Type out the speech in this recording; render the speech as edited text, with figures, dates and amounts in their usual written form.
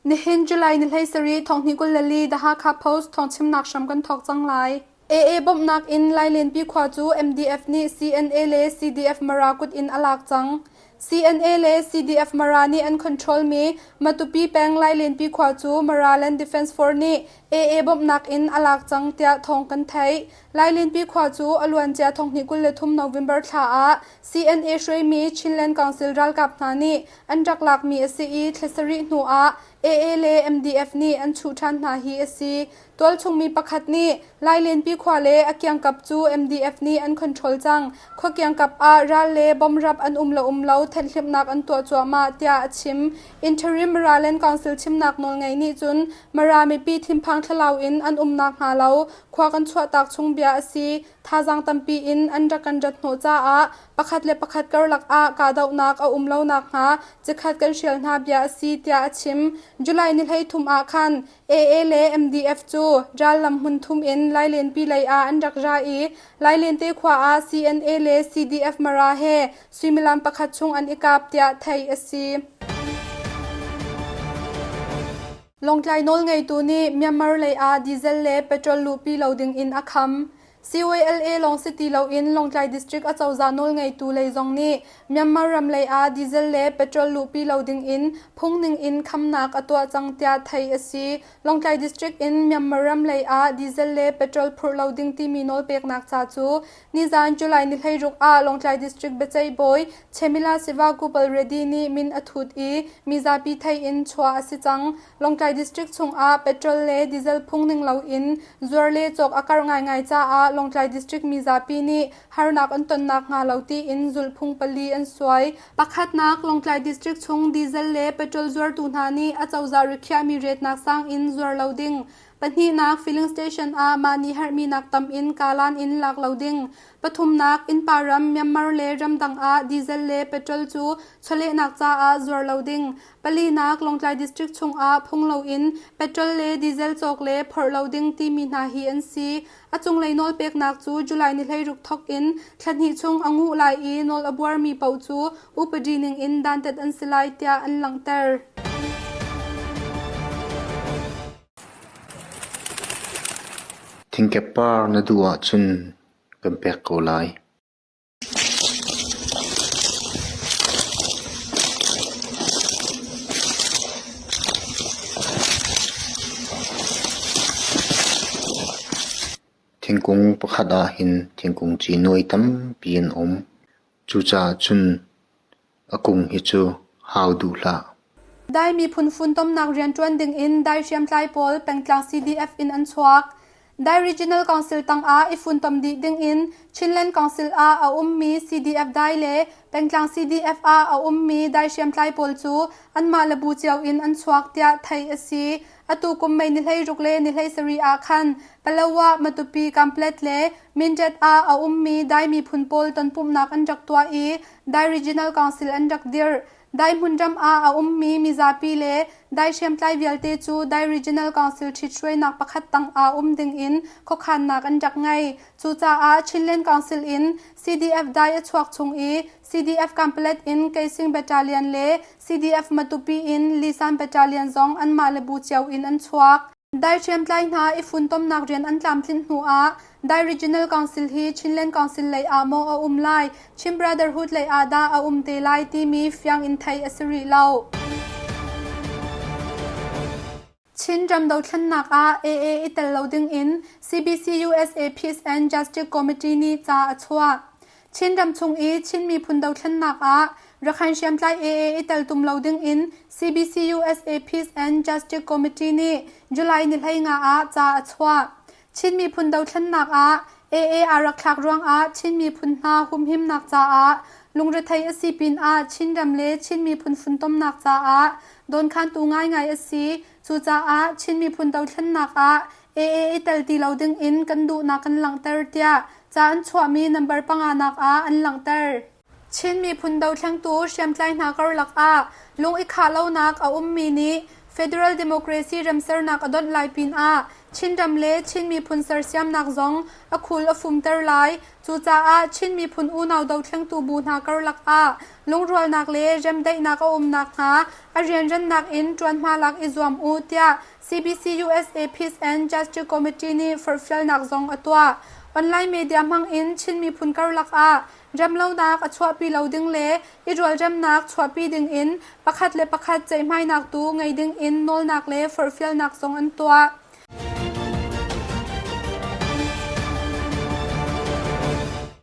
Nihin July ni 17 thonghnih 24 The Hakha Post thawngchimnak hram kan thawk cang lai. AA bawmhnak in Lailenpi khua cu MDF nih CNA le CDF Mara kut in a lak cang. CNA le CDF Mara nih an control mi Matupi peng Lailenpi khua cu Maraland Defence Force nih AA bawmhnak in a lak cang tiah thawng kan theih. Lailenpi khua cu a luancia thonghnih 23 November thla ah CNA hruaimi Chinland Council ralkap hna nih an rak lakmi a si i thla sarih hnu ah AA le MDF nih an chuh ṭhan hna hi a si. Tualchung mi pakhat nih Lailenpi khua le a kiangkap cu MDF nih an control cang. Khua kiangkap ah ral le bomrap an um le um lo thenhhlimhnak an tuah cuahmah tiah a chim. Interim Maraland Council chimnak nawlngei nih cun Mara mipi thinphang thlalau in an um nakhnga lo khua kan chuahtak chung bia a si. Thazaang tampi in an rak kan rat hnawh caah pakhat le pakhat karlak ah kahdohnak a um lo nakhnga cikhat kan hrial hna bia a si tiah a chim. July ni 13 ah khan AA le MDF cu ral lam hmun thum in Lailenpi lei ah an rak ra i Lailente khua ah CNA le CDF Mara he suimilam pakhat chung an i kap tiah theih a si. Lawngtlai nawlngeitu nih Myanmar lei ah diesel le petrol luhpi lo ding in a kham. CYLA lawng si ti loin Lawngtlai District acozah nawlngeitu lei zong nih Myanmar ram lei ah diesel le petrol luhpi lo ding in phungning in khamnak a tuah cang tiah theih a si. Lawngtlai District in Myanmar ram lei ah diesel le petrol phurh lo ding timi nawlpeknak ca cu nizan July ni 16 ah Lawngtlai District biaceih bawi Chemila Sivagopal Reddy nih min a thut i mizapi theih in chuah a si cang. Lawngtlai District chungah petrol le diesel phung ning loin zuar le cawk a karh ngaingai caah Lawngtlai District mizapi nih harnak an tonnak hnga lo tiin zulhphung pali an suai. Pakhatnak, Lawngtlai District chung diesel le petrol zuartu hna nih acozah rikhiahmi retnak sang in zuar lo ding. Pahnihnak, filling station ah mah nih herhmi nak tam in kalan in lak lo ding. Pathumnak, innpa ram Myanmar le ramdang ah diesel le petrol cu chawlehnak caah zuar lo ding. Palinak Lawngtlai District chungah phung loin petrol le diesel cawk le phorh lo ding timi hna hi an si. A cunglei nawlpeknak cu July ni 16 thawk in thla hnih chung a nguh lai i nawl a buarmi paoh cu upadi ning in dantat an si lai tiah an langhter. Thingkep par na duh ahcun kan pek ko lai. Thingkung pakhat ah hin thingkung ci nuai tampi an um. Cucaah cun a kung hi cu hau duh hlah. Dai miphun funtomnak rianṭuan dingin Dai hriamtlai pawl pengtlang CDF in an chuak. Dai Regional Council tangah i funtom dih dingin Chinland Council ah a ummi CDF Dai le pengtlang CDF ah a ummi Dai hriamtlai pawl cu anmah le bu cio in an chuak tiah theih a si. Atu kum May ni 16 le ni 17 ah khan Palawa, Matupi, Kamplet le Mindat ah a ummi Dai miphun pawl tonpumhnak an rak tuah i Dai Regional Council an rak dirh. Dai hmunram ah a ummi mizapi le dai hriamtlai vialte cu Dai Regional Council ṭhithruainak pakhat tangah um dingin khuakhannak an rak ngei. Cucaah Chinland Council in CDF dai a chuak chung i CDF Kanpalet in Keising Battalion le CDF Matupi in Lisan Battalion zong anmah le bu cio in an chuak. Dai hriamtlai hna i funtomnak rian an tlamtlinh hnu ah Dai Regional Council hi Chinland Council lei ah maw a um lai, Chin Brotherhood lei ah dah a um te lai timi fiang in theih a si rih lo. Chin ram dothlennak ah AA i tel lo ding in CBC USA Peace and Justice Committee nih ca a chuah. Chin ram chung i Chin miphun dothlennak ah Rakhine hriamtlai AA i teltum lo ding in CBC USA Peace and Justice Committee nih July ni 15 ah ca a chuah. Chin miphun dothlennak ah AA aa rak thlak ruangah Chin miphun hna humhimnak caah lungrethei a si pinah Chin ram le Chin miphun funtomnak caah dawnkhantu ngaingai a si. Cucaah Chin miphun dothlennak ah AA i tel ti lo dingin kan duhnak kan langhter tiah ca an chuahmi nambar panganak ah an langhter. Chin miphun dothlengtu hriamtlai hna karlak ah lung i khah lonak a ummi nih Federal Democracy remsernak a donh lai pinah Chinram le Chin miphun sersiamnak zong a khul a fumter lai. Cucaah Chin miphun unau dothlengtu bu hna karlak ah lungrualnak le remdaihnak a um nakhnga a rianrannak in ṭuanhma lak i zuam u tiah CBCUSA Peace and Justice Committee nih forhfialnak zong a tuah. Online media hmang in Chin miphun karlak ah remlonak a chuahpi lo ding le i rualremnak chuahpi ding in pakhat le pakhat ceihmainak tu ngei ding in nawlnak le forhfialnak zong an tuah.